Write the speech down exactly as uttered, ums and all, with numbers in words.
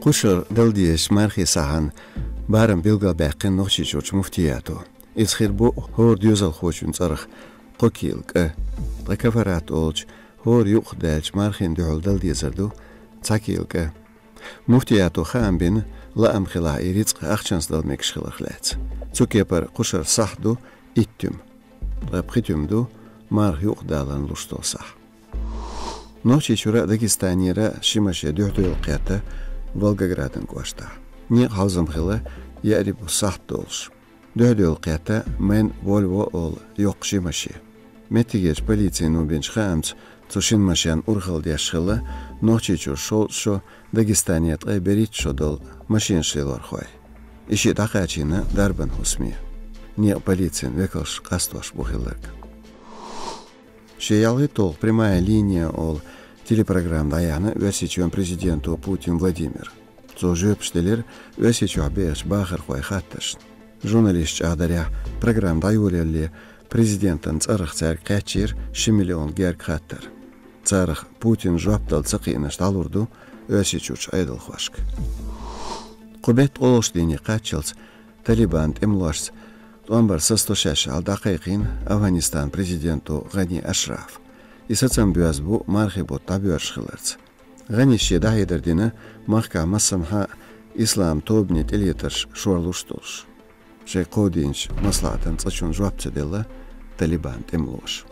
Кхушара дала дезачу мархийн сахьтан барам билгалбаьккхина Нохчийчуьрчу муфтиято. Иза хир бу хӀора доьзалхочун цӀарах кхо кийла кӀа. Ткъа каффарат олучу хӀора юкъадаьллачу мархина дуьхьал дала дезар ду цхьа кийла кӀа. Муфтиято хаам бина, лаам хилахь и рицкъ ахчанца дала мегаш хиларх лаьцна. Цу кепара кхушара сахьт ду итт туьма. Ткъа пхи туьма ду марха юкъадаларна луш долу сахьт. Нохчийчуьра а, Дагестанера а ши машен дуьхьадоьлла кхетта Волгоградан кӀоштахь. Некъан хьовзам хилла яарин бу сахьт долуш. Дуьхьадоьлла кхетта Майн, Вольво олу йоккха ши машен. Меттигерчу полицино бинчу хаамца, цу шина машенна урхалла деш хилла Нохчийчуьра шовзткъа шо, Дагестане ткъе берхӀитта шо долу машинаш лелорхой. И шиъ дӀакхачийна дарбан хӀусаме. Некъан полицин векалш къастош бу хилларг. Шен ялхитталгӀа «Прямая линия» олу телепрограмма дӀаяьхьна Оьрсийчоьнан президенто Путин Владимира. Цо жоьпаш делира Оьрсийчохь бехачу бахархойн хаттаршна. Журналисташа чӀагӀдарехь, программа дӀайолаялале президентан цӀарах цаьрга кхаьчнера ши миллион герга хаттар. Царах Путина жоп дала ца кхиънарш дӀалур ду Оьрсийчуьрчу Ӏедалхошка. Кху беттан ткъолгӀачу дийне кхаччалц Талибан тӀемалошца тӀом бар сацо шаьш аьлла дӀакхайкхийна Афганистанан президенто ГӀани Ашрафа. И сацам боьзна бу мархийн бутт дӀабоьрзуш хиларца. ГӀанис шен дӀахьедар дина махкахь массанхьа а ислам тобанийн тӀелетарш шорлуш долуш. Шайн кховдийначу маслаӀатан цӀа чунна жоп ца делла Талибан тӀемалоша.